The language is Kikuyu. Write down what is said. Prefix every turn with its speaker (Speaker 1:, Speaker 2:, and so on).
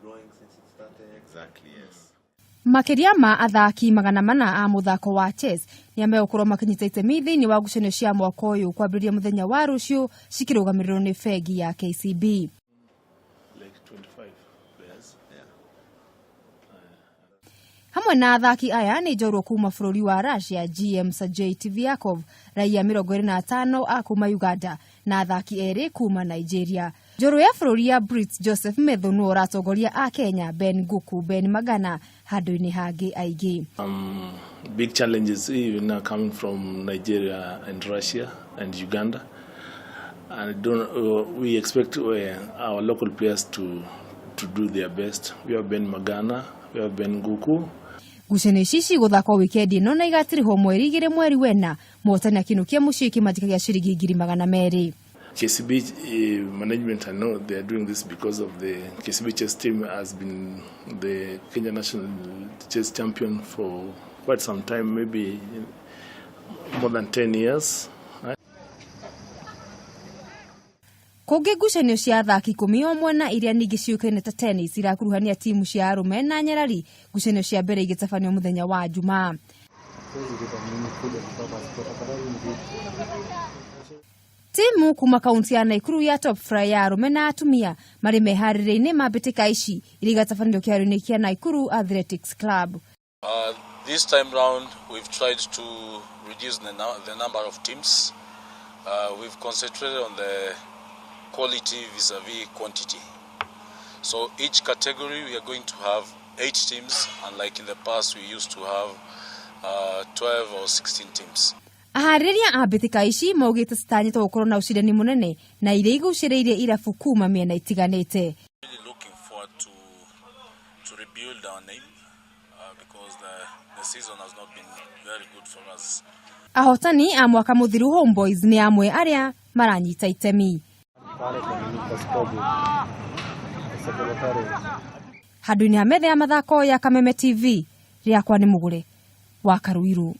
Speaker 1: growing since it started.
Speaker 2: Exactly, yes.
Speaker 3: Makĩria ma athaki 400 a mũthako wa chess nĩa megũkorwo makĩnyita itemi thĩinĩ wa ngucanio cia mwaka ũyũ kwambĩrĩria mũthenya wa rũciũ cikĩrũgamĩrĩrwo nĩ bengi ya KCB.
Speaker 4: Like 25 players.
Speaker 3: Hamwe na athaki aya nĩ njorua kuma bũrũri wa Russia GM Sergei Tiviakov, raia 25 a kuma Uganda na athaki erĩ kuma Nigeria. Njorua ya bũrũri ya Brits Joseph Methu nĩwe ũratongoria a Kenya Ben Nguku, Ben Magana handũ-inĩ hangĩ aingĩ.
Speaker 4: Big challenges even now coming from Nigeria and Russia and Uganda. And don't, we expect our local players to do their best. We have Ben Magana, we have Ben Nguku.
Speaker 3: Ngucanio ici cigũthakwo wikendi ĩno na igatirihwo mweri 2 mweri wena mũhotani akĩinũkia mũciĩ kĩmanjĩka gĩa ciringi 200,000.
Speaker 4: KCB management, I know they are doing this because of the KCB chess team has been the Kenya national chess champion for quite some time, maybe more than 10 years. Right?
Speaker 3: Kũngĩ ngucanio cia athaki 10 o mwena iria ningĩ ciũĩkaine ta tennis irakuruhania timu cia arũme na nyarari, ngucanio cia mbere igĩtabanio mũthenya wa Jumaa. Timu kuma kaunti ya Naikuru ya Top Fry ya arũme na atumia marĩ meharĩria-inĩ ma mbĩtĩka ici iria igatabanĩrio kĩharo-inĩ kĩa Naikuru Athletics Club.
Speaker 5: This time round, we've tried to reduce the number of teams. We've concentrated on the quality vis-a-vis quantity. So each category we are going to have 8 teams, unlike in the past we used to have 12 or 16 teams.
Speaker 3: Aharĩrĩria a mbĩtĩka ici maugĩte citanyĩtwo gũkorwo na ũcindani mũnene na iria igucĩrĩirie irabu kuma mĩena itiganĩte.
Speaker 5: Really looking forward to rebuild our name because the season has not been very good for us.
Speaker 3: Ahotani a mwaka mũthiru Homeboys nĩ amwe arĩa maranyita itemi.
Speaker 1: Pale kwa nini kwa scoreboard. Secretary.
Speaker 3: Handũ-inĩ ha metha ya mathako ya Kameme TV, rĩakwa nĩ Mũgũre wa Karuiru.